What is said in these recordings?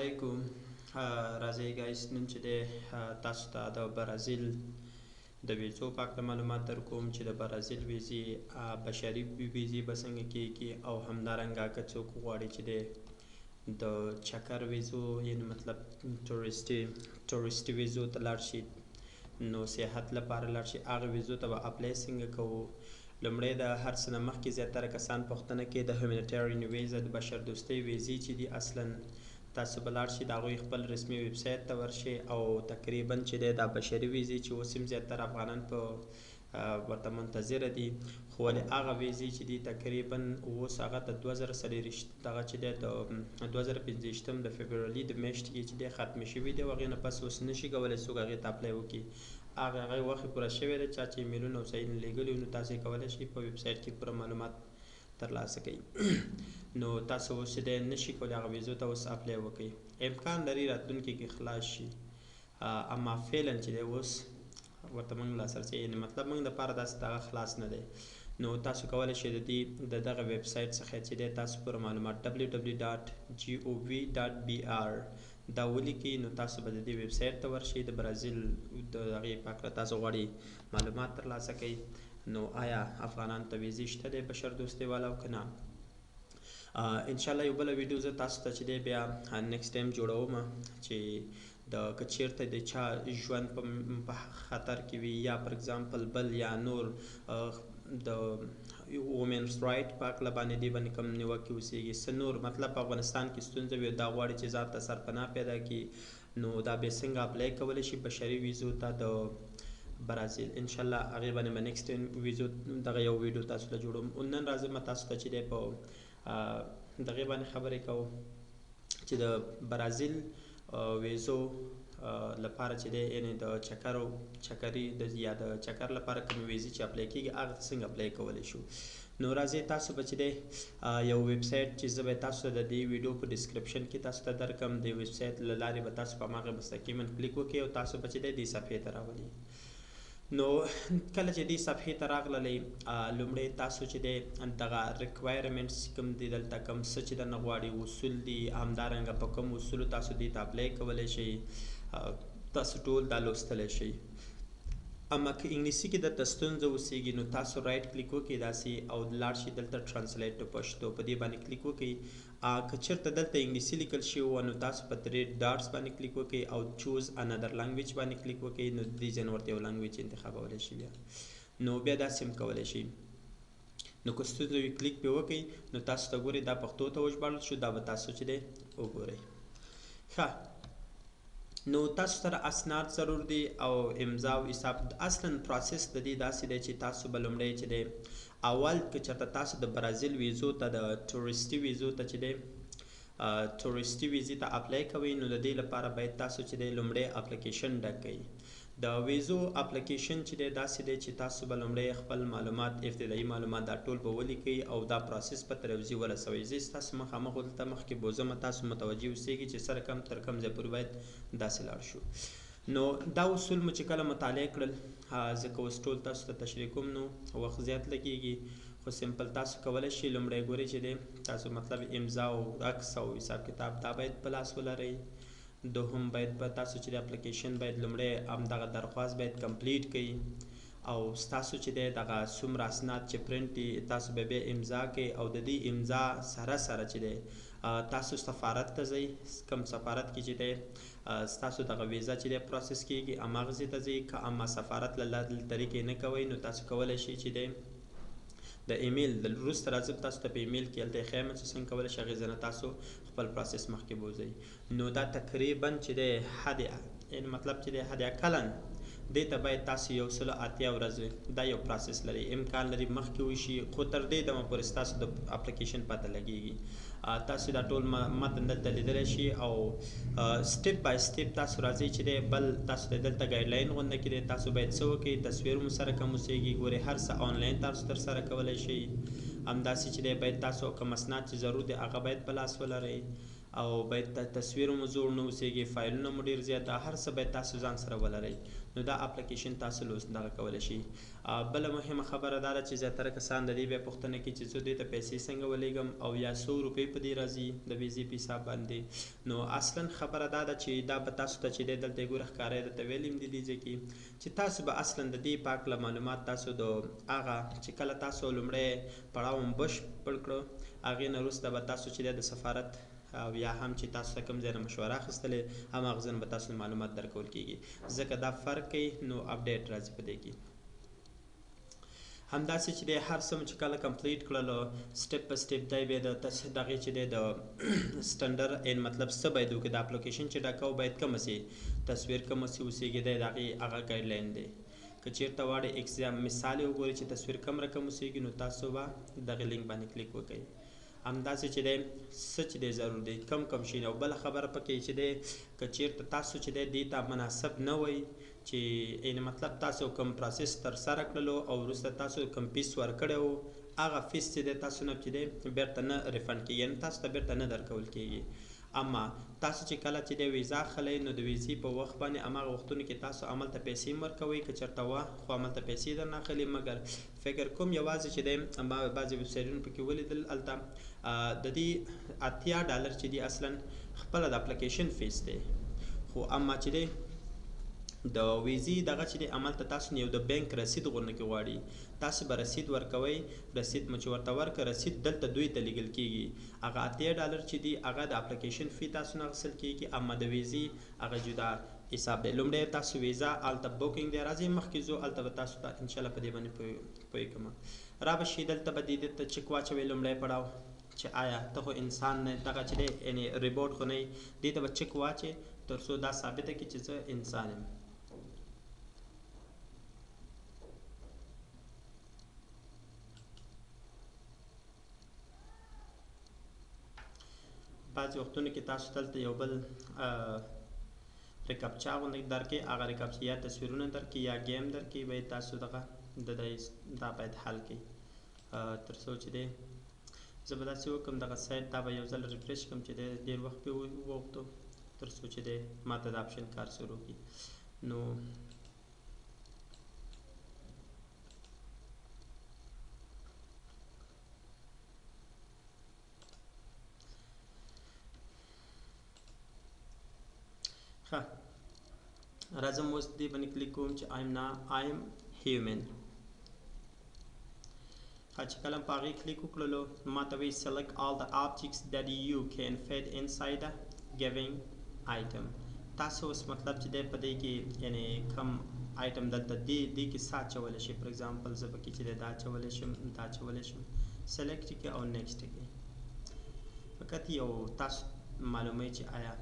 علیکم. راځئ guys، نن چې دی تاسو ته د برازیل د ویزو په هکله معلومات درکوم چې د برازیل ویزې، بشري ویزې به څنګه کیږي او همدارنګه که څوک غواړي چې دی د چکر ویزو، یعنی مطلب ټوریستي ویزو ته لاړ شي، نو سیاحت لپاره لاړ شي، هغه ویزو ته به apply څنګه کوو. لومړی د هر څه نه مخکې زیاتره کسان پوښتنه کوي د humanitarian ویزا، د بشردوستۍ ویزې چې دي، اصلا تاسو به لاړ شئ د هغوی خپل رسمي ویب سایت ته ورشئ او تقریبا چې دی دا بشري ویزې چې اوس هم زیاتره افغانان په ورته منتظره دي، خو ولې هغه ویزې چې دي تقریبا اوس هغه د 2024 دغه چې دی د 2025 د فبروري د میاشتې کې چې دی ختمې شوي دي او هغې نه پس اوس نشي کولی څوک هغې ته apply وکړي. هغه وخت پوره شوی دی، چا چې ایمیلونه او ځایونه لیږلي، نو تاسو یې کولی شئ په ویب سایت کې پوره معلومات ترلاسه کړئ. نو تاسو اوس چې دی نشي کولی هغه ویزو ته اوس apply وکړئ. امکان لري راتلونکي کې خلاص شي، اما فعلا چې دی اوس ورته موږ لاسرسی، یعنی مطلب موږ دپاره داسې دغه خلاص نه دی. نو تاسو کولی شئ د دې د دغه ویب سایت څخه چې دی تاسو پوره معلومات www.gov.br دا ولیکئ، نو تاسو به د دې ویب سایت ته ورشئ. د برازیل د هغې په هکله تاسو غواړئ معلومات ترلاسه کړئ، نو آیا افغانان ته ویزې شته دی بشردوستۍ والا او که نه. انشاءالله یو بله ویډیو زه تاسو ته چې دی بیا next time جوړوم چې د که چیرته د چا ژوند په خطر کې وي یا for example بل یا نور د women's right په هکله باندې دې باندې کوم نیوکې اوسېږي، څه نور مطلب په افغانستان کې ستونزه وي، دا غواړي چې ځان ته سرپناه پیدا کړي، نو دا بیا څنګه apply کولی شي بشري ویزو ته د برازیل. انشاءالله هغې باندې به next time ویزو دغه یو ویډیو تاسو ته جوړوم. او نن راځم تاسو ته چې دی په دغې باندې خبرې کوو چې د برازیل ویزو لپاره چې دی، یعنی د چکرو چکري د یا د چکر لپاره کومې ویزې چې apply کیږي هغه ته څنګه apply کولی شو. نو راځئ تاسو به چې دی یو ویب سایت چې زه به تاسو ته د دې ویډیو په description کې تاسو ته درکم، د ویب سایت له لارې به تاسو په هماغه مستقیما کلیک وکړئ او تاسو به چې دی دې صفحې ته راولي. نو کله چې دې صفحې ته راغللئ، لومړی تاسو چې دی دغه requirements کوم دي، دلته کوم څه چې درنه غواړي، اصول دي، همدارنګه په کوم اصولو تاسو دې ته apply کولی شئ، تاسو ټول دا لوستلی شئ. اما که انګلیسي کې درته ستونزه اوسېږي، نو تاسو right click وکړئ داسې او لاړ شئ دلته translate to Pashto، په دې باندې کلیک وکړئ. که چېرته دلته انګلیسي لیکل شوي وه، نو تاسو په three dots باندې کلیک وکړئ او choose another language باندې کلیک وکړئ، نو د دې ځای نه ورته یو language انتخابولی شئ. بیا نو بیا داسې هم کولی شئ. نو که ستونزه وي کلیک پرې وکړئ، نو تاسو ته ګورئ دا پښتو ته وژباړل شو، دا به تاسو چې دی وګورئ. ښه، نو تاسو سره اسناد ضرور دي او امضا او حساب. اصلا process د دې داسې دی چې تاسو به لومړی چې دی اول که چېرته تاسو د برازیل ویزو ته د ټوریستي ویزو ته چې دی ټوریستي ویزې ته apply کوئ، نو د دې لپاره باید تاسو چې دی لومړی اپلیکیشن ډک کړئ. د ویزو اپلیکیشن چې دی داسې دی چې تاسو به لومړی خپل معلومات، ابتدایي معلومات دا ټول به ولیکئ او دا process به تر یو ځای ورسوئ. زه ستاسو مخامخ دلته مخکې بوځم، تاسو متوجه اوسئ چې سره کم تر کم ځای پورې باید داسې لاړ شو. نو دا اصول مو چې کله مطالعه کړل، ځکه اوس ټول تاسو ته تشریح کوم نو وخت زیات لګیږي، خو simple تاسو کولی شئ لومړی ګورئ چې دی تاسو مطلب امضا او عکس او حساب کتاب دا باید په لاس ولرئ. دوهم باید په تاسو چې د اپلیکیشن باید لومړی همدغه درخواست باید complete کړئ او ستاسو چې دی دغه څومره اسناد چې پرنټ دي تاسو به بیا امضا کړئ او د دې امضا سره سره چې دی تاسو سفارت ته ځئ، کوم سفارت کې چې دی ستاسو دغه ویزا چې دی process کیږي هماغه ځای ته ځئ. که اما سفارت له لارې طریقې نه کوئ، نو تاسو کولی شئ چې دی د ایمیل د وروسته راځم تاسو ته په ایمیل کې هلته یې ښیم چې څنګه کولی شئ هغې ځای نه تاسو خپل process مخکې بوځئ. نو دا تقریبا چې دی حد، یعنی مطلب چې دی حد اقلا دې ته باید تاسو 180 ورځې دا یو process لري، امکان لري مخکې وشي، خو تر دې دمه پورې ستاسو د اپلیکیشن پته لګیږي. تاسو دا ټول متن دلته لیدلی شئ او step by step تاسو راځئ چې دی بل تاسو ته دلته guideline غونډه کې دی تاسو باید څه وکړئ، تصویر مو سره کم اوسېږي، ګورئ هر څه آنلاین تاسو ترسره کولی شئ. همداسې چې دی باید تاسو کوم اسناد چې ضرور دي هغه باید په لاس ولرئ. او باید تصویر مو زوړ نه اوسېږي، فایلونه مو ډېر زیات، دا هر څه باید تاسو ځان سره ولرئ. نو دا اپلیکیشن تاسو لوست دغه کولی شي. بله مهمه خبره دا ده چې زیاتره کسان د دې بیا پوښتنه کوي چې زه دوی ته پیسې څنګه ولېږم او یا څو روپۍ په دې راځي د ویزې په حساب باندې. نو اصلا خبره دا ده چې دا به تاسو ته چې دی دلته یې ګوره ښکاره درته ویلي هم دي دې ځای کې چې تاسو به اصلا د دې په هکله معلومات تاسو د هغه چې کله تاسو لومړی پړاو هم بشپړ کړو هغې نه وروسته به تاسو چې دی د سفارت او یا هم چې تاسو ته کوم ځای نه مشوره اخیستلې هماغه ځای نه به تاسو معلومات درکول کېږي، ځکه دا فرق کوي. نو اپډیټ راځي په دې کې. همداسې چې دی هر څه مو چې کله complete کړلو step په step دی بیا د دغې چې دی د سټنډر ان مطلب څه باید وکړي، د اپلیکیشن چې ډکو باید کوم سي تصویر کوم سي اوسېږي، دی د هغې هغه guideline دی. که چېرته واړئ exam مثال یې وګورئ چې تصویر کم رقم اوسېږي نو تاسو به دغې لینک باندې کلیک وکړئ. همداسې چې دی څه چې دی ضرور دی کم کم شي. او بله خبره پکې چې دی که چېرته تاسو چې دی دې ته مناسب نه وئ چې یعنې مطلب تاسو کوم process ترسره کړلو او وروسته تاسو کوم فیس ورکړی و هغه فیس چې دی تاسو نه چې دی بېرته نه refund کېږي، یعنې تاسو ته بېرته نه درکول کېږي. اما تاسو چې کله چې دی ویزا اخلئ نو د ویزې په وخت باندې هماغه وختونو کې تاسو هملته پیسې هم ورکوئ، که چېرته وه خو هملته پیسې درنه اخلي. مګر فکر کوم یوازې چې دی ما بعضې ویبسایټونو پکې ولیدل هلته د دې $80 چې دی اصلا خپله د اپلیکیشن فیس دی، خو اما چې دی د ویزې دغه چې دی هملته تاسو نه یو د بانک رسید غورنه کې غواړي، تاسو به رسید ورکوئ، رسید مو چې ورته ورکړه رسید دلته دوی ته لیږل کېږي. هغه $80 چې دی هغه د اپلیکیشن fee تاسو نه اخیستل کېږي، اما د ویزې هغه جدا حساب دی. لومړی تاسو ویزا هلته booking دی، راځئ مخکې ځو هلته به تاسو ته انشاءالله په دې باندې پوه کړم. را به شي دلته به دې ته check واچوئ لومړی پړاو چې آیا ته خو انسان نه دغه چې دی یعنې robot خو نه یې، دې ته به check واچوې تر څو دا ثابته کړي چې زه انسان یم. بعضې وختونو کې تاسو دلته یو بل reCAPTCHA غوندې درکوي، هغه reCAPTCHA یا تصویرونه درکوي یا game درکوي، باید تاسو دغه د دا باید حل کړئ تر څو چې دی زه به داسې وکړم دغه سایټ دا به یو ځل refresh کړم چې دی ډېر وخت پرې وغوښتو تر څو چې دی ما ته دا option کار شروع کړي. نو ښه راځم اوس دې باندې کلیک کوم چې I'm human. ښه چې کله په هغې کلیک وکړلو ما ته وایي select all the objects that you can fit inside the giving item. تاسو اوس مطلب چې دی په دې کې یعنې کوم آیټم دلته دې کې څه اچولی شئ. for example زه پکې چې دی دا اچولی شم، دا اچولی شم، select کړئ او next کړئ. فقط یو تاسو معلوموي چې آیا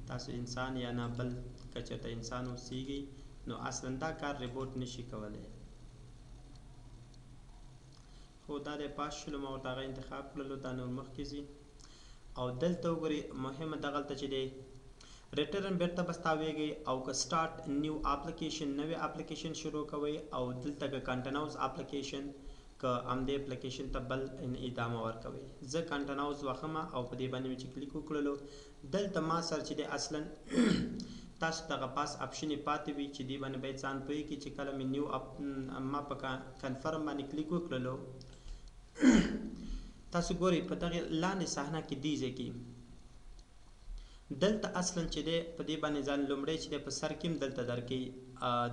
تاسو انسان یا نه، بل که چېرته انسان اوسیږي نو اصلا دا کار robot نشي کولی. خو دا دی pass شولو، ما ورته هغه انتخاب کړلو، دا نور مخکې ځي. او دلته وګورئ مهمه دغلته چې دی return بیرته بس تاویږئ او که start new application نوې اپلیکیشن شروع کوئ، او دلته که continue application که همدې اپلیکیشن ته بل ادامه ورکوئ. زه continue وخمه او په دې باندې مې چې کلیک وکړلو دلته ما سره چې دی اصلا تاسو دغه پاس option یې پاتې وي چې دې باندې باید ځان پوه کړي چې کله مې new ما په confirm باندې کلیک وکړلو تاسو ګورئ په دغې لاندې صحنه کې دې ځای کې دلته اصلا چې دی په دې باندې ځان لومړی چې دی په سر کې هم دلته درکوي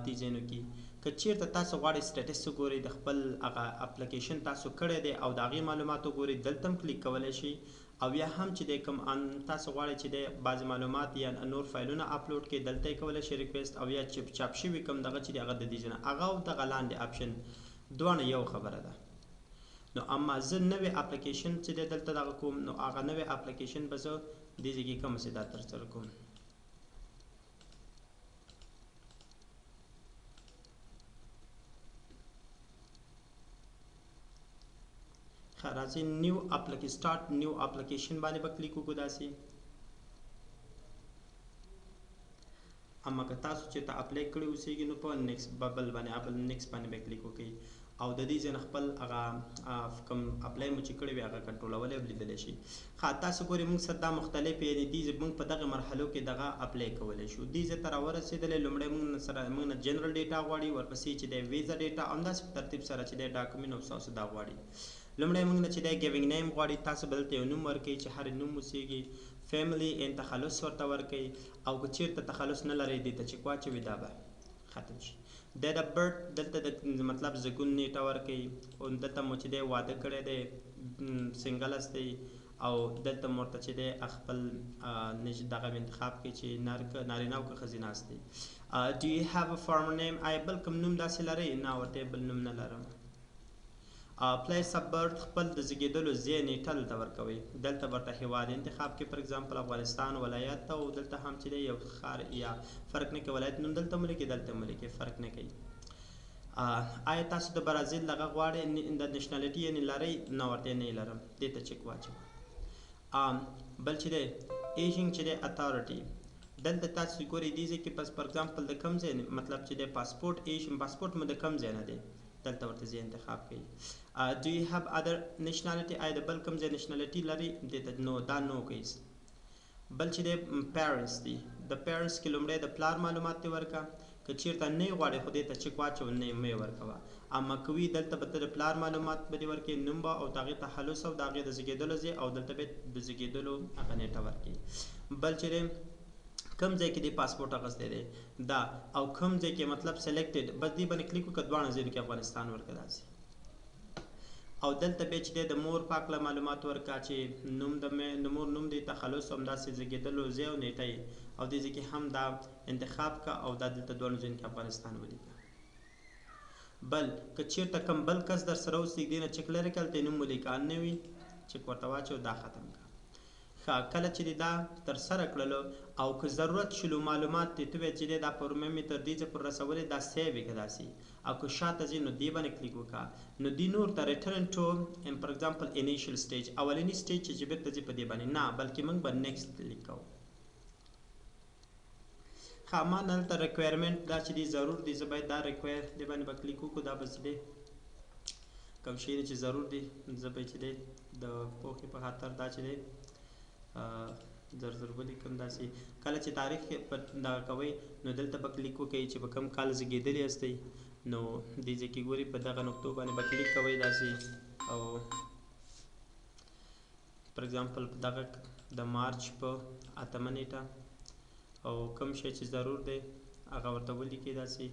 دې ځایونو کې که چیرته تاسو غواړئ status وګورئ د خپل هغه اپلیکیشن تاسو کړی دی او د هغې معلومات وګورئ دلته هم کلیک کولی شئ، او یا هم چې دی کوم تاسو غواړئ چې دی بعضې معلومات یا نور فایلونه اپلوډ کړئ دلته یې کولی شئ request، او یا چې چاپ شوي کوم دغه چې دی هغه د دې ځای نه هغه او دغه لاندې option دواړه یو خبره ده. نو اما زه نوې اپلیکیشن چې دی دلته دغه کوم نو هغه نوې اپلیکیشن به زه دې ځای کې کوم څه دا ترسره کوم. ښه راځئ new application start new application باندې به کلیک وکړو داسې. اما که تاسو چېرته apply کړی اوسېږي نو په next bubble باندې اپل next باندې به کلیک وکړئ. او د دې ځای نه خپل هغه کوم apply مو چې کړی وي هغه کنټرولولی او لیدلی شي. ښه، تاسو ګورئ موږ سره دا مختلف، یعنې دې ځای موږ په دغه مرحلو کې دغه apply کولی شو. دې ځای ته راورسېدلی، لومړی موږ سره موږ نه general data غواړي، ورپسې چې دی visa data، همداسې په ترتیب سره چې دی document او ستاسو دا غواړي. لومړی موږ نه چې دی giving name غواړي، تاسو به دلته یو نوم ورکوئ چې هر نوم اوسېږي. family ان تخلص ورته ورکوئ، او که چېرته تخلص نه لرئ دې ته چک واچوئ، دا به ختم شي. date of birth دلته د مطلب زیږون نیټه ورکوي، او دلته مو چې دی واده کړی دی، single استئ، او دلته مو ورته چې دی خپل دغه انتخاب کړئ چې نارینه او که ښځینه استئ. Do you have a former name؟ آیا بل کوم نوم داسې لرئ؟ نه، ورته بل نوم نه لرم. place of birth خپل د زیږېدلو ځای نیټه دلته ورکوئ. دلته ورته هیواد انتخاب کړئ، for example افغانستان ولایت، او دلته هم چې دی یو ښار یا فرق نه کوي، ولایت نوم دلته مو لیکي، دلته مو لیکي، فرق نه کوي. آیا تاسو د برازیل دغه غواړئ، د nationality یعنې لرئ؟ نه، ورته نه یې لرم، دې ته چک واچوه. بل چې دی issuing چې دی authority، دلته تاسو ګورئ دې ځای کې پس for example د کوم ځای مطلب چې دی پاسپورټ issue، پاسپورټ مو د کوم ځای نه دی، دلته ورته ځای انتخاب کړئ. Do you have other nationality؟ آیا د بل کوم ځای nationality لرئ؟ دې ته نو دا no کوئ. بل چې دی parents دی، د parents کې لومړی د پلار معلومات دې ورکړه، که چېرته نه یې غواړې خو دې ته چک واچوه، نه یې مه یې ورکوه. اما که وي دلته به ته د پلار معلومات به دې ورکړې، نوم به او د هغې تخلص او د هغې د زیږېدلو ځای، او دلته به د زیږېدلو هغه نیټه ورکړې. بل چې دی کوم ځای کې دی پاسپورټ اخیستی دی دا، او کوم ځای کې مطلب selected، بس دې باندې کلیک وکړه، دواړه ځایونو کې افغانستان ورکړه داسې. او دلته بیا چې دی د مور په هکله معلومات ورکړه چې نوم د مور نوم دی، تخلص، همداسې زیږېدلو ځای او نیټه یې، او دې ځای کې هم دا انتخاب کړه، او دا دلته دواړو ځایونو کې افغانستان ولیکه. بل که چېرته کوم بل کس در سره اوسېږي، دې نه چک لرې کړه، هلته یې نوم ولیکه، نه وي چک ورته واچوه، دا ختم کړه. ښه، کله چې دې دا ترسره کړلو او که ضرورت شلو معلومات دې ته وایي چې دی دا فورمه مې تر دې ځایه پورې رسولې، دا save یې کړه داسې، او که شاته ځې نو دې باندې کلیک وکړه، نو دې نور ته return to for example initial stage، اولني stage چې بېرته ځې په دې باندې نه، بلکې موږ به next کلیک کوو. ښه، ما دلته requirement دا چې دی ضرور دی، زه باید دا require دې باندې به کلیک وکړو، دا به چې دی کوم شی دی چې ضرور دی، زه به چې دی د پوهې په خاطر دا چې دی زر زر ولیکم داسې. کله چې تاریخ په دغه کوئ نو دلته به کلیک وکړئ چې په کوم کال زیږېدلي یاستئ، نو دې ځای کې ګورئ په دغه نقطو باندې به کلیک کوئ داسې، او for example په دغه د مارچ په 8مه نیټه، او کوم شی چې ضرور دی هغه ورته ولیکئ داسې،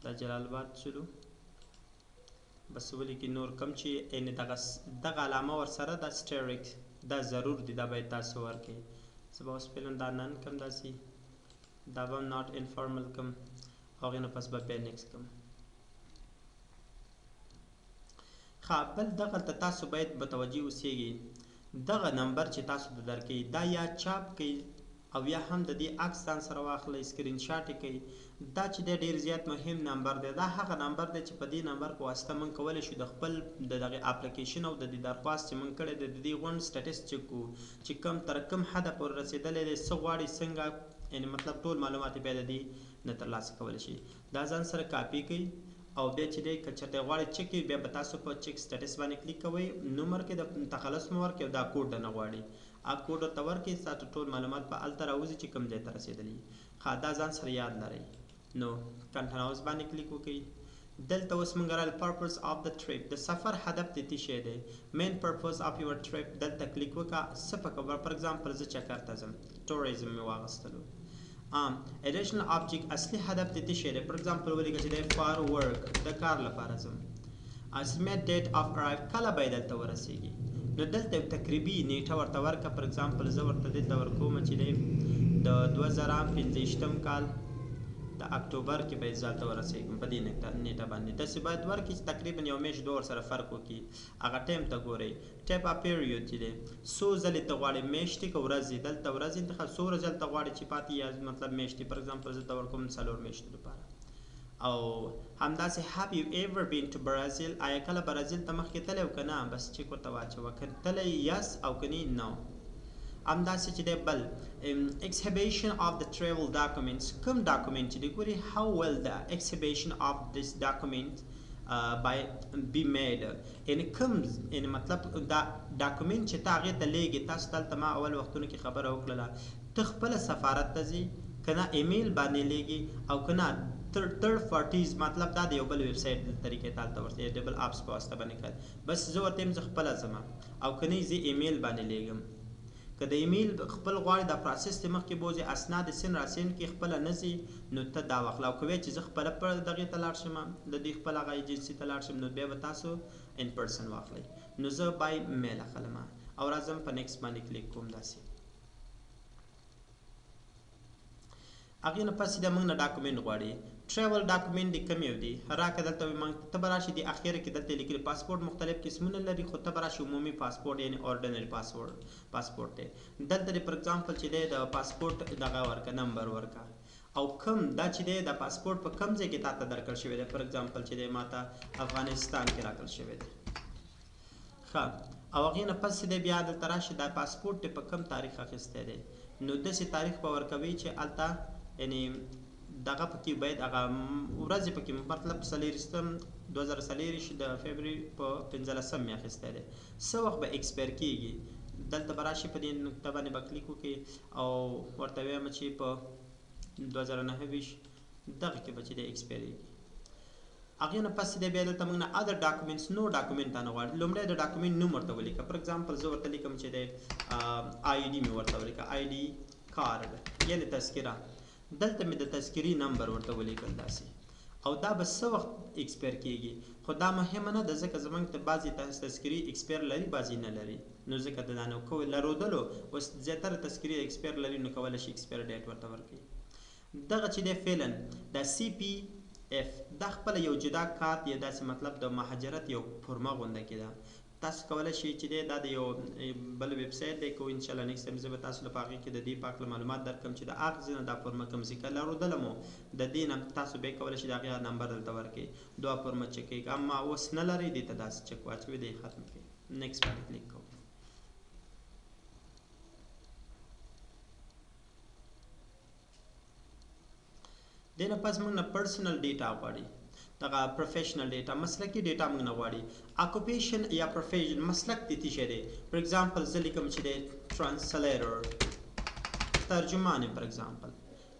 دا جلال آباد شلو بس ولیکئ. نور کوم چې یعنې دغه علامه ورسره دا asterisk دا ضرور دی، دا باید تاسو ورکړئ. زه به اوس فعلا دا none کم داسې، دا به هم not informal کم، او هغې نه پس به بیا next کم. ښه، بل دغلته تاسو باید متوجه اوسیږئ، دغه نمبر چې تاسو ته درکوي دا یا چاپ کړئ او یا هم د دې عکس ځان سره واخلئ، سکرین شاټ یې کړئ. دا چې دی ډېر زیات مهم نمبر دی، دا هغه نمبر دی چې په دې نمبر په واسطه موږ کولی شو د خپل د دغې اپلیکیشن او د دې درخواست چې موږ کړی دی د دې غونډ status چک کړو چې کوم تر کوم حده پورې رسېدلی دی، څه غواړي، څنګه، یعنې مطلب ټول معلومات یې بیا د دې نه ترلاسه کولی شي. دا ځان سره کاپي کړئ او بیا چې دی که چېرته غواړئ چک یې، بیا به تاسو په check status باندې کلیک کوئ، نوم ورکړئ، د تخلص مو ورکړئ او دا کوډ درنه غواړي، هغه کوډ ورته ورکړئ، ستاسو ټول معلومات به هلته راوځي چې کوم ځای ته رسېدلي. ښه، دا ځان سره یاد لرئ. نو continue باندې کلیک وکړئ. دلته اوس موږ راغلو purpose of the trip، د سفر هدف دې څه شی دی، main purpose of your trip، دلته کلیک وکړه. څه په خبر، for example زه چکر ته ځم، tourism مې واغستلو. Additional object، اصلي هدف دې څه شی دی، for example ولیکه چې دی for work، د کار لپاره ځم. Estimate date of arrive، کله به دلته ورسیږي، نو دلته یو تقریبي نیټه ورته ورکړه. for example زه ورته دلته ورکوم چې دی د 2025 کال د اکتوبر کې به زه هلته ورسېږم په دې نیټه باندې. داسې باید ورکړي چې تقریبا یو میاشت دوه ورسره فرق وکړي. هغه ټایم ته ګورئ. type of period چې دی څو ځلې ته غواړې، میاشتې که ورځې، دلته ورځې انتخاب، څو ورځې هلته غواړې چې پاتې یا مطلب میاشتې. for example زه ته ورکوم 4 میاشتې لپاره. او همداسې have you ever been to Brazil، آیا کله برازیل ته مخکې تللی او که نه، بس چک ورته واچوه، که تللی yes او که نه no. همداسې چې دی بل exhibition of the travel documents، کوم document چې دی ګوري how will the exhibition of this document by be made. یعنی کوم، یعنی مطلب دا document چې تا هغې ته لیږې، تاسو دلته ما اول وختونو کې خبره وکړله، ته خپله سفارت ته ځې که نه ایمیل باندې لیږې او که نه third parties، مطلب دا د یو بل ویب سایټ له طریقې ته هلته ورته د بل apps په واسطه باندې کړ. بس زه ورته یم زه خپله ځم او که نه زه ایمیل باندې لیږم. که د ایمیل خپل غواړي دا process ته مخکې بوځي، اسناد send را send کې خپله نه ځي، نو ته دا واخله. او که وایې چې زه خپله پر دغې ته لاړ شم، د دوی خپل هغه ایجنسي ته لاړ شم، نو بیا به تاسو in person واخلئ. نو زه by mail اخلم او راځم په next باندې کلیک کوم. داسې هغې نه پس د موږ نه document غواړي. travel document دې کوم یو دی راکه. دلته موږ ته به راشي د اخره کې دلته لیکلي پاسپورت مختلف قسمونه لري، خو ته به راشي عمومي پاسپورت یعنی ordinary پاسپورت دی. دلته دی for example چې دی د پاسپورت دغه ورکه، نمبر ورکه، او کم دا چې دی د پاسپورت په کم ځای کې تا ته درکړل شوی دی. for example چې دی ما ته افغانستان کې راکړل شوی دی. ښه، او هغې نه پس دی بیا دلته راشي دا پاسپورت دې په کم تاریخ اخیستی دی، نو داسې تاریخ به ورکوي چې هلته یعنی دغه پکې باید هغه ورځې پکې، مطلب څلېرویشتم 2024 د فبروري په 15 مې اخیستی دی، څه وخت به expire کېږي. دلته به راشي په دې نقطه باندې به کلیک وکړي او ورته وایم چې په 2029 دغه کې به چې دی expire کېږي. هغې نه پس دی بیا دلته موږ نه other documents، نو document نه غواړي. لومړی د document نوم ورته ولیکه. for example زه ورته لیکم چې دی ID مې ورته ولیکه، ID card یعنی تذکره. دلته مې د تذکرې نمبر ورته ولیکل داسې، او دا به څه وخت expire کېږي، خو دا مهمه نه ده ځکه زموږ ته بعضې تذکرې expire لري بعضې نه لري، نو ځکه د دا نو لرودلو اوس زیاتره تذکرې expire لري، نو کولی شي expire date ورته ورکړي. دغه چې دی فعلا دا CPF دا خپله یو جدا کارت یا داسې مطلب د مهاجرت یو فورمه غونډه کې ده. تاسو کولی شئ چې دی دا د یو بل ویب سایټ دی، کو انشاءالله next time زه به تاسو له په هغې کې د دې په هکله معلومات درکړم چې د هغه ځای نه دا فورمه کوم ځای که لرودله مو د دې نه تاسو بیا کولی شئ د هغې نمبر دلته ورکړئ، دوه فورمه چک کړئ. اما اوس نه لرئ دې ته داسې چک واچوئ، دی ختم کړئ، next باندې کلیک کوم. دې نه پس موږ نه personal data غواړي، دغه professional data مسلکي data موږ نه غواړي. occupation یا profession مسلک دې څه شی دی. for example زه لیکم چې دی translator، ترجمان یم for example،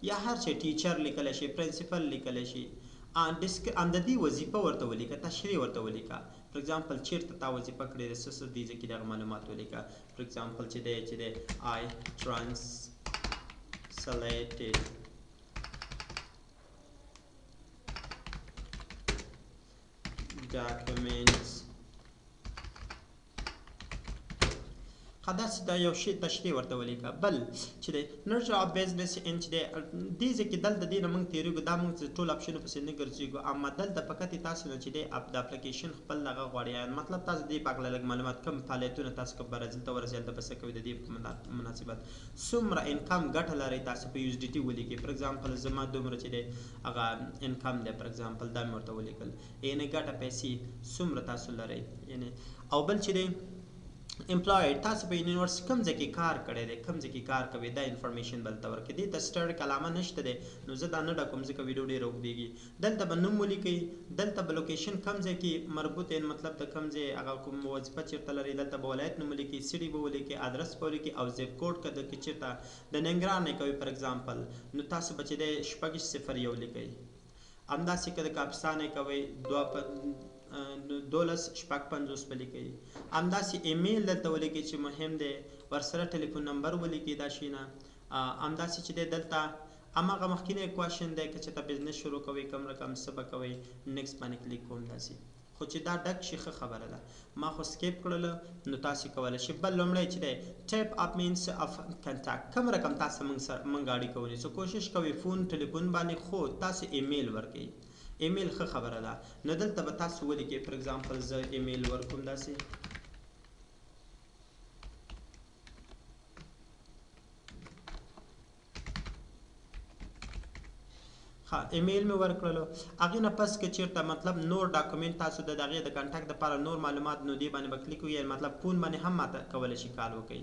یا هر شی teacher لیکلی شي، principal لیکلی شي. ان د دې وظیفه ورته ولیکه، تشریح ورته ولیکه. for example چېرته تا وظیفه کړې ده، څه څه دې ځای کې دغه معلومات ولیکه. for example چې دی I translated documents. ښه داسې دا یو شی تشریح ورته ولیکه. بل چې دی nature of business ان چې دی دې ځای کې دلته دې نه موږ تېرېږو، دا موږ ټول option پسې نه ګرځېږو، اما دلته فقط تاسو نه چې دی د اپلیکیشن خپل دغه غواړي، یعنی مطلب تاسو دې په هکله لږ معلومات، کوم فعالیتونه تاسو که برازیل ته ورسئ هلته به څه کوئ، د دې په مناسبت څومره income ګټه لرئ تاسو په USDT ولیکئ. for example زما دومره چې دی هغه income دی، for example دا مې ورته ولیکل، یعنی ګټه پیسې څومره تاسو لرئ. یعنی او بل چې دی employed، تاسو په یونیورسټي کوم ځای کې کار کړی دی، کوم ځای کې کار کوي، دا information بل ته ورکړي. دې ته asterisk علامه نشته دی، نو زه دا نه ډکوم ځکه ویډیو ډېره اوږدېږي. دلته به نوم ولیکئ، دلته به location کوم ځای کې مربوط دی، مطلب د کوم ځای هغه کوم وظیفه چېرته لري، دلته به ولایت نوم ولیکئ، city به ولیکئ، ادرس به ولیکئ او zip code که د کې چېرته د ننګرهار نه کوي for example، نو تاسو به چې دی 601 لیکئ. همداسې که د کاپیسا نه کوئ 12 6 50 به لیکئ. همداسې ایمیل دلته ولیکئ چې مهم دی، ورسره ټلیفون نمبر ولیکئ دا شی نه. همداسې چې دی دلته هماغه مخکینی question دی که چېرته business شروع کوئ کوم رقم څه به کوئ، next باندې کلیک کوم. داسې خو چې دا ډک شي ښه خبره ده، ما خو skip کړله، نو تاسو کولی شئ. بل لومړی چې دی type of means of contact، کوم رقم تاسو موږ سره موږ اړیکه ونیسو، کوشش کوئ phone ټلیفون باندې، خو تاسو ایمیل ورکړئ، ایمیل ښه خبره ده. نو دلته به تاسو ولیکئ for example زه ایمیل ورکوم داسې، ښه، ایمیل مې ورکړلو. هغې نه پس که چېرته مطلب نور document تاسو د دغې د contact دپاره نور معلومات، نو دې باندې به کلیک وکړئ. مطلب phone باندې هم ماته کولی شي call وکړئ،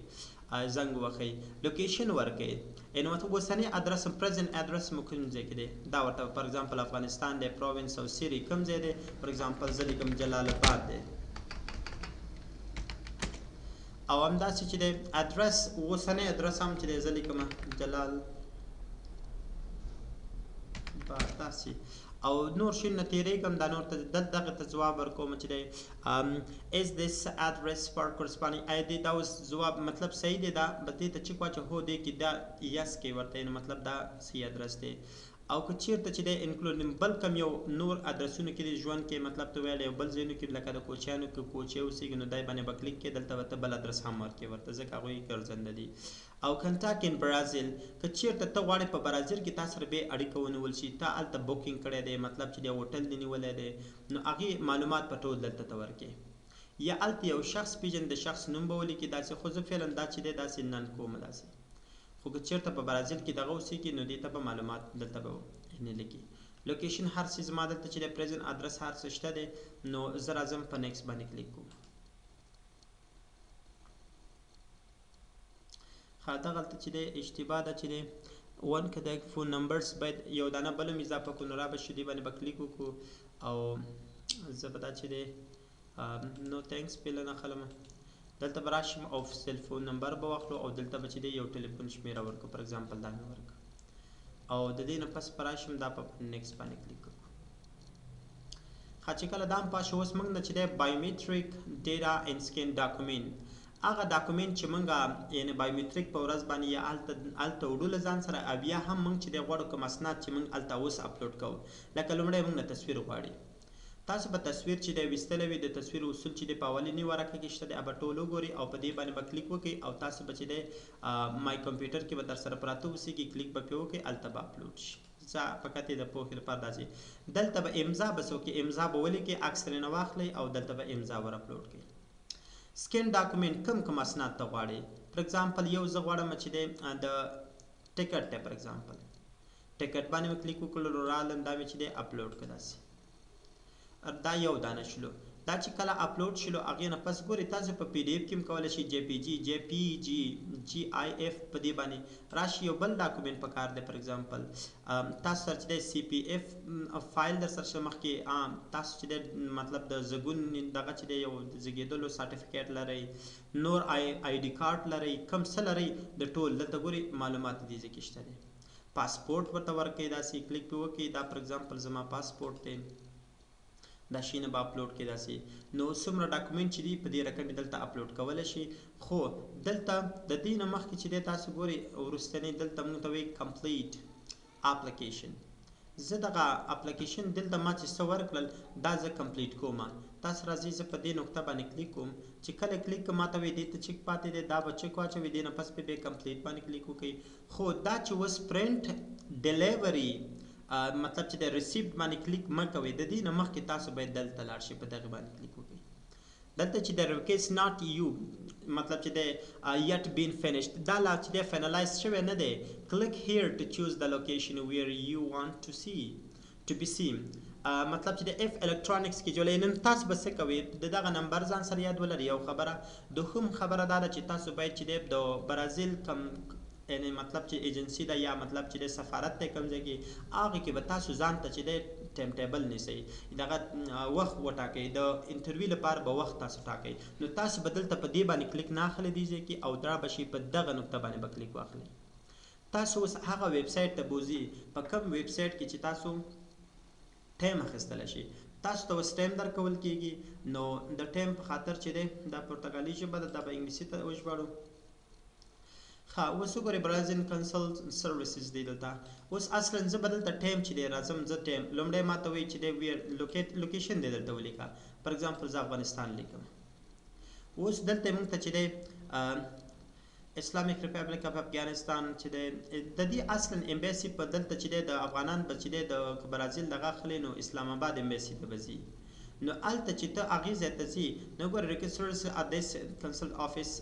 زنګ ووهئ، location ورکړئ، یعنې مطلب اوسنی ادرس، present address مو کوم ځای کې دی، دا ورته for example افغانستان دی، province او city کوم ځای دی. for example زه لیکم جلال آباد دی. او همداسې چې دی ادرس، اوسنی ادرس هم چې دی زه لیکم جلال آباد داسې. او نور شي نه تېرېږم، دا نور ته دلته دغه ته ځواب ورکوم چې دی is this address for corresponding آیا دی دا اوس ځواب مطلب صحیح دی، دا بس دې ته check واچوه، هو دې کې دا yes کې ورته، یعنې مطلب دا صحیح ادرس دی. او که چیرته چې دی include بل کوم یو نور ادرسونو کې دی ژوند کې، مطلب ته ویل یو بل ځایونو کې لکه د کوچیانو کې کوچی اوسېږي، نو دی باندې به کلیک کې، دلته به ته بل ادرس هم ورکې ورته، ځکه هغوی ګرځنده دي. او contact in Brazil، که چیرته ته غواړې په برازیل کې تا سره بیا اړیکه ونیول شي، تا هلته booking کړی دی، مطلب چې دی هوټل دې نیولی دی، نو هغې معلومات په ټول دلته ته ورکې. یا هلته یو شخص پېژنې، د شخص نوم به ولیکې داسې. خو زه فعلا دا چې دی داسې none کوم داسې. خو که چېرته په برازیل کې دغه اوسېږي، نو دې ته به معلومات دلته به یعنې لیکي. location هر څه زما دلته چې دی present address هر څه شته دی، نو زه راځم په next باندې کلیک کوم. ښه، دغلته چې دی اشتباه ده چې دی one که د phone numbers باید یو دانه بل هم اضافه کړو، نو را به شو، دې باندې به کلیک وکړو. او زه به دا چې دی no thanks فعلا اخلم. دلته به راشم او cell phone number به واخلو، او دلته به چې دی یو ټلیفون شمېره ورکړو، for example دا مې ورکړه. او د دې نه پس به راشم دا په next باندې کلیک وکړو. ښه، چې کله دا هم پاس شو، اوس موږ نه چې دی biometric data and scan document، هغه document چې موږ یعنې biometric په ورځ باندې یا هلته وړو له ځان سره، او یا هم موږ چې دی غواړو کوم اسناد چې موږ هلته اوس اپلوډ کوو. لکه لومړی موږ نه تصویر غواړي، تاسو به تصویر چې دی ویستلی وي، د تصویر اصول چې دی په اولني ورقه کې شته دی، به ټول وګورئ او په دې باندې به کلیک وکړئ، او تاسو به چې دی my computer کې به در سره پراته اوسېږي، کلیک به پرې وکړئ، هلته به اپلوډ شي. زه فقط یې د پوهې لپاره داسې دلته به امضا به څه وکړئ، امضا به ولیکئ، عکس ترېنه واخلئ او دلته به امضا ور اپلوډ کړئ. scan document کوم کوم اسناد ته غواړئ. for example یو زه غواړم چې دی د ټیکټ دی، for example ticket باندې مې کلیک وکړلو، رالم دا مې چې دی اپلوډ کړه داسې. دا یو دانه شلو. دا چې کله اپلوډ شلو هغې نه پس ګورئ تاسو په PDF کې هم کولی شئ، جی پی جی، جی پی جی، جی آی اف په دې باندې راشي. یو بل document په کار دی، for example تاسو سره چې دی CPF file در سره شته مخکې، تاسو چې دی مطلب د زګون دغه چې دی یو زیږېدلو certificate لرئ، نور ID card لرئ، کوم څه لرئ د ټول دلته ګورئ معلومات دې ځای کې شته دی. پاسپورټ ورته ورکړئ، داسې کلیک پرې وکړئ، دا for example زما پاسپورټ دی، دا شی نه به اپلوډ کړي داسې. نو څومره document چې دی په دې رقم یې دلته اپلوډ کولی شي. خو دلته د دې نه مخکې چې دی تاسو ګورئ وروستنی دلته موږ ته وایي complete application. زه دغه اپلیکیشن دلته ما چې څه ورکړل دا زه complete کوم. تاسو راځئ زه په دې نقطه باندې کلیک کوم، چې کله کلیک کوم ماته وایي دې ته check پاتې دی، دا به check واچوي، دې نه پس پې بیا complete باندې کلیک وکړئ. خو دا چې اوس print delivery مطلب چې د receipt باندې کلیک مه کوئ، د دې نه مخکې تاسو باید دلته لاړ شئ په دغه باندې کلیک وکړئ. دلته چې د request not you مطلب چې د yet been finished، دا لا چې دی finalize شوی نه دی. Click here to choose the location where you want to see to be seen. مطلب چې د اف الکترونیکس کې جوړې. نن تاسو به څه کوئ، د دغه نمبر ځان سره یاد ولرئ. یو خبره دوهم خبره دا ده چې تاسو باید چې دی د برازیل کم یعنی مطلب چې ایجنسی ده یا مطلب چې د سفارت دی کوم ځای کې، هغه کې به تاسو ځان ته چې دی time table نیسئ، دغه وخت وټاکئ، د interview لپاره به وخت تاسو ټاکئ. نو تاسو به دلته په دې باندې کلیک نه اخلئ دې ځای کې، او دا به شي په دغه نقطه باندې به کلیک واخلئ. تاسو اوس هغه ویبسایټ ته بوځي په کوم ویبسایټ کې چې تاسو time اخیستلی شئ. تاسو ته اوس time درکول کېږي، نو د time په خاطر چې دی دا پرتګالي ژبه ده، دا به انګلیسي ته وژباړو. ښه، اوس وګورئ Brazilian consul services دی دلته. اوس اصلا زه به دلته time چې دی راځم، زه time لومړی ما ته وایي چې دی where location دی دلته ولیکه. for example زه افغانستان لیکم. اوس دلته موږ ته چې دی Islamic Republic of Afghanistan چې دی د دې اصلا embassy په دلته چې دی د افغانان به چې دی د برازیل دغه اخلي، نو اسلام آباد embassy ته به ځي. نو هلته چې ته هغې ځای ته ځي، نو ګوره request at this consult office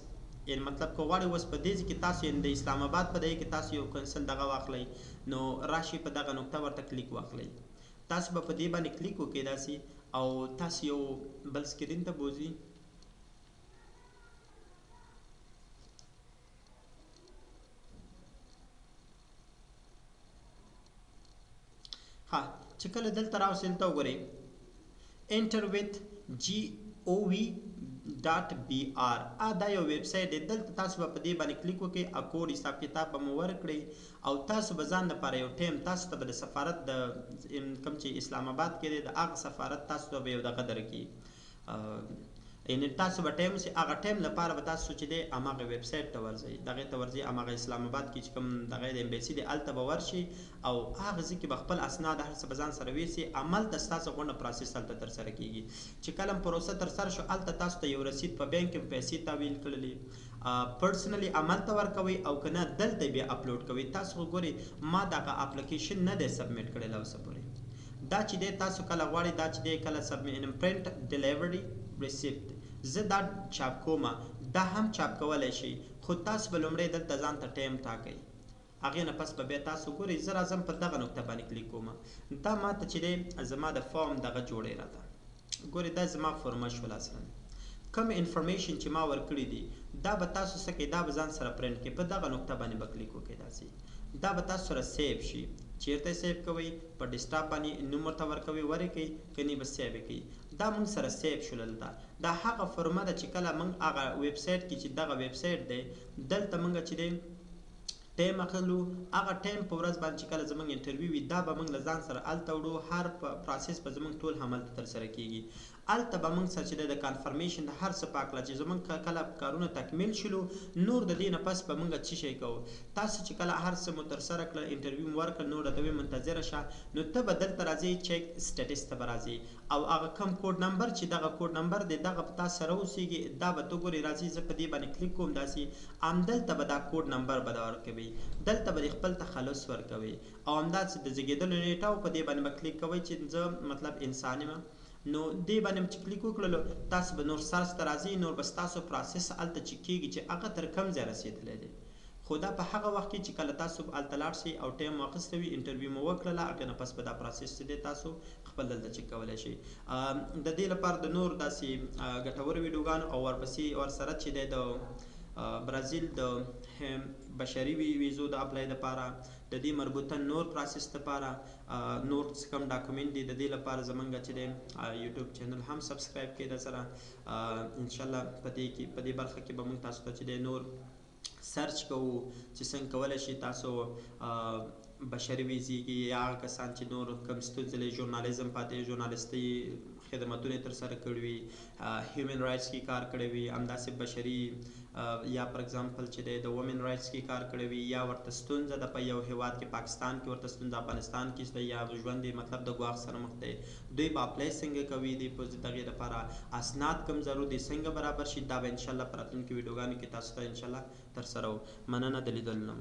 یعنی مطلب که غواړئ اوس په دې ځای کې تاسو یعنی د اسلام آباد په دې کې تاسو یو کنسل دغه واخلئ، نو راشئ په دغه نقطه ورته کلیک واخلئ. تاسو به په دې باندې کلیک وکړئ داسې، او تاسو یو بل screen ته بوځي. ها چې کله دلته راوسئ دلته وګورئ enter with gov.br، دا یو ویب سایټ دی. دلته تاسو به په دې باندې کلیک وکړئ، کوډ حساب کتاب به مو ورکړئ، او تاسو به ځان دپاره یو ټایم تاسو ته به د سفارت د کوم چې اسلام آباد کې دی د هغه سفارت تاسو ته به یو دغه درکړي، یعنی تاسو به ټایم اوسئ، هغه ټایم لپاره به تاسو چې دی هماغه ویب سایټ ته ورځئ، دغې ته ورځئ، هماغه اسلام آباد کې چې کوم دغه د embassy دی هلته به ورشئ، او هغه ځای کې به خپل اسناد هر څه به ځان سره ویسئ. هملته ستاسو غونډه process هلته ترسره کېږي. چې کله پروسه ترسره شو هلته تاسو ته یو رسید په بانک کې پیسې تحویل کړلې، personally هملته ورکوئ، او که نه دلته بیا اپلوډ کوئ. تاسو خو ګورئ ما دغه اپلیکیشن نه دی submit کړی لا اوسه پورې. دا چې دی تاسو کله غواړئ دا چې دی کله submit print delivery receipt، زه دا چاپ کومه، دا هم چاپ کولی شئ، خو تاسو به لومړی دلته ځان ته ټایم ټاکئ، هغې نه پس به بیا تاسو ګورئ. زه راځم په دغه نقطه باندې کلیک کوم، دا ماته چې دی زما د form دغه جوړی راته ګورئ، دا زما فورمه شوله. اصلا کوم information چې ما ورکړي دي دا به تاسو څه کوئ، دا به ځان سره پرنټ کړئ، په دغه نقطه باندې به کلیک وکړئ داسې، دا به تاسو سره save شي. چیرته یې save کوئ؟ په desktop باندې نوم ورته ورکوئ، ورې کوئ، که نه به save یې کوئ. دا موږ سره save شول. دلته دا هغه فورمه ده چې کله موږ هغه ویب سایټ کې چې دغه ویب سایټ دی دلته موږ چې دی ټایم اخلو، هغه ټایم په ورځ باندې چې کله زموږ interview وي دا به موږ له ځان سره هلته وړو، هر process به زموږ ټول هملته ترسره کېږي. هلته به موږ سره چې دی د confirmation د هر څه په هکله چې زموږ کله کارونه تکمیل شولو، نور د دې نه پس به موږ څه شی کوو. تاسو چې کله هر څه مو ترسره کړل، interview مو ورکړل، نور راته وایي منتظره شه، نو ته به دلته راځې check status ته به راځې، او هغه کوم code number چې دغه code number دی دغه په تاسو سره اوسېږي، دا به ته ګورې راځي زه په دې باندې کلیک کوم داسې، همدلته به دا code number به دا ورکوي، دلته به د خپل تخلص ورکوي، او همداسې د زیږېدلو نیټه او په دې باندې به کلیک کوئ چې زه مطلب انسان یم، نو دې باندې چې کلیک وکړلو تاسو به نور search ته راځئ، نور به ستاسو process هلته چې کېږي چې هغه تر کوم ځای رسېدلی دی. خو دا په هغه وخت کې چې کله تاسو هلته لاړ شئ او ټایم مو اخیستی وي، interview مو وکړله، هغې نه پس به دا process چې دی تاسو خپل دلته چک کولی شئ. د دې لپاره د نور داسې ګټورو ویډیوګانو او ورپسې ورسره چې دی د برازیل د بشري ویزو د apply دپاره، د دې مربوطه نور process دپاره، نور څه کوم document دی د دې لپاره زمونږ چې دی یوټیوب channel هم subscribe کړئ. د سره انشاءالله په دې کې په دې برخه کې به موږ تاسو ته چې دی نور search کوو چې څنګه کولی شئ تاسو بشري ویزې کې یا هغه کسان چې نور کوم ستونزې لري، ژورنالیزم پاتې، ژورنالیستي خدمتونه یې ترسره کړي وي، human rights کې کار کړی وي، همداسې بشري یا for example چې دی د women rights کې کار کړی وي، یا ورته ستونزه ده په یو هیواد کې، پاکستان کې ورته ستونزه، افغانستان کې شته، یا ژوند یې مطلب د ګواښ سره مخ دی، دوی به apply څنګه کوي، دی په دغې دپاره اسناد کوم ضرور دي څنګه برابر شي، دا به انشاءالله په راتلونکو ویډیوګانو کې تاسو ته انشاءالله ترسره وو. مننه د لیدلو نه.